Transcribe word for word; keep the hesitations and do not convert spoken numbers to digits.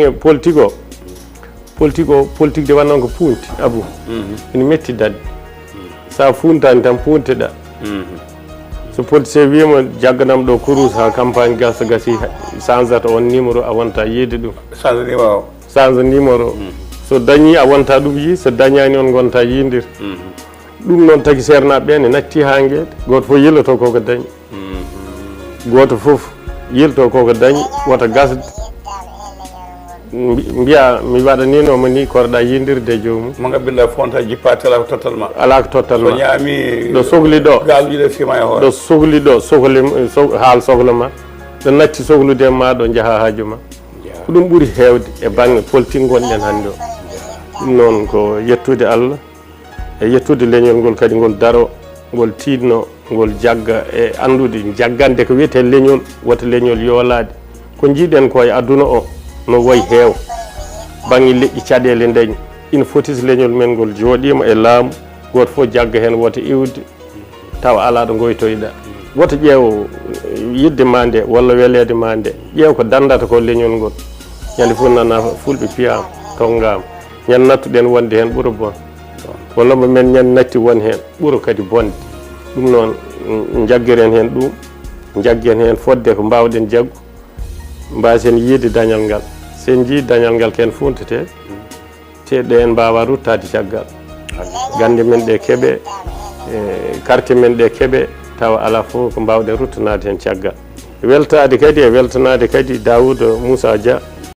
Politique o, politique o, politique de wonno ko puunti, Abu. Ina metti daɗde. So a fuuntaani tan puunteɗaa. So politicien wiima, "Jagganam ɗo kurus haa campagne gasa, gasi, change-ata on numéro," a wonta yiide ɗum. Change numéro. Change numéro. So dañi, a wonta ɗum yii, so dañaani, on ngonta yiindir. Ɗum noon, tagi seernaaɓe ɓe ne natti haa ngeede. Gooto fof yilloto koko dañi. Gooto fof yilto koko dañi, wota gasde. Mbi- mbiya, "Mi waɗaninooma ni, korɗa yindirde e joomum." Mo ngabbinɗa fonta jippa tela ko tottal ma. Alaa ko tottal So ma. Ñaami Ɗo sogli ɗo. Galuji ɗe sima e hoore. Ɗo sogli ɗo, sogli, so- haal soglo ma. Ɗo natti soglude ma, ɗo njaha haaju ma. Ko ɗum ɓuri heewde e baŋŋe politique ngonɗen hannde o. Ɗum noon ko yettude Allah, e yettude leñol ngol kadi, ngol daro, ngol tiiɗno, ngol jagga e anndude jaggande ko wiyetee leñol, wota leñol yoolaade. Ko njiiɗen ko e aduna o no wayi heew, baŋŋe leƴƴi caɗeele dañi. Ina foti so leñol men ngol jooɗiima e laamu, gooto fof jagga heen wota iwde, tawa alaa ɗo ngoytoyɗa. Wota ƴeew, eh, yiɗde ma nde walla weleede ma nde. Ƴeew ko danndata ko leñol ngol. Ñande fof nana fulɓe piyaama, tonngaama. Ñande nattuɗen wonde heen ɓura bon. Walla mo men ñande natti won heen ɓura kadi bonde. Ɗum noon, mm, njaggiren heen ɗum, njaggen heen fodde ko mbaawɗen jaggu, mbaasen yiide dañal ngal. So en njii dañal ngal ken fuuntete, te ɗe en mbaawa ruttaade caggal. Gannde men ɗe keɓe, e quartier men ɗe keɓe, tawa alaa fof ko mbaawɗen ruttanaade heen caggal. Weltaade kadi e weltanaade kadi Daawuda Muusa Dia,